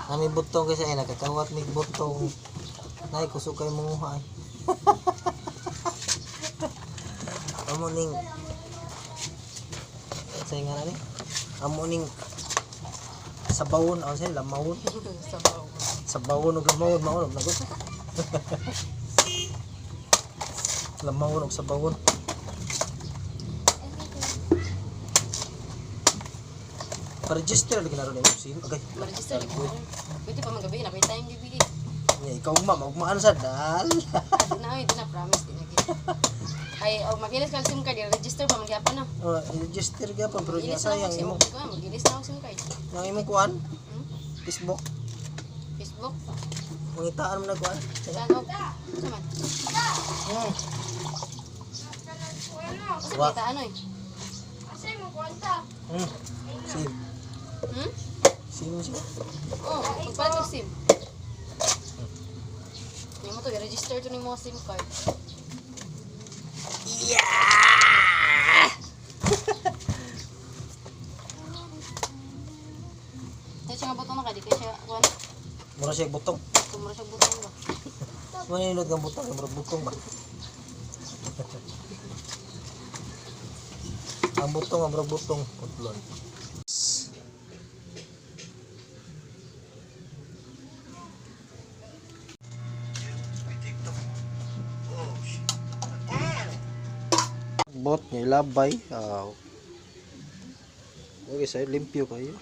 Nami butong kasi ay nakakawat mig butong. Nay kusog kay manguha ay. Amo ning sa nga na ni? Amo ning sabawon o sa lamawon. Sabaw. Sabawon og lamawon mao na nagot. Lamawon og sabawon. Pa-register lagi na ron imong SIM. Okay. Ma-register lagi na. Pwede pa magabi, napay tayong gabi. Nya ikaw ugma, maugmaan sa dal. Di na, di na, promise, di na. Gid. Ay, oh, magilis ka SIM card, i-register pa, magyapon na. Oh, register gyapon pero nya Magilis na sayang ako SIM imong card. Magilis na ako SIM card. ang imong kuan, Hmm? Facebook. Facebook? Mangitaan mo na kuan. Saan? Oh, saan man? Kasi Wa. kita ano eh. SIM. Hmm? SIM siya. Oh, magpalit og SIM. Hindi mo to, i-register to ni mo SIM card. Yeah! Tayo siya nga butong na ka, di kaya siya, kuwan, Mura siya butong. kumura siya butong ba? Maninod kang butong, mura butong ba? Ang butong, ang mura butong, putlon. Bot niya ilabay. Ah. Okay, sa'yo limpyo kayo.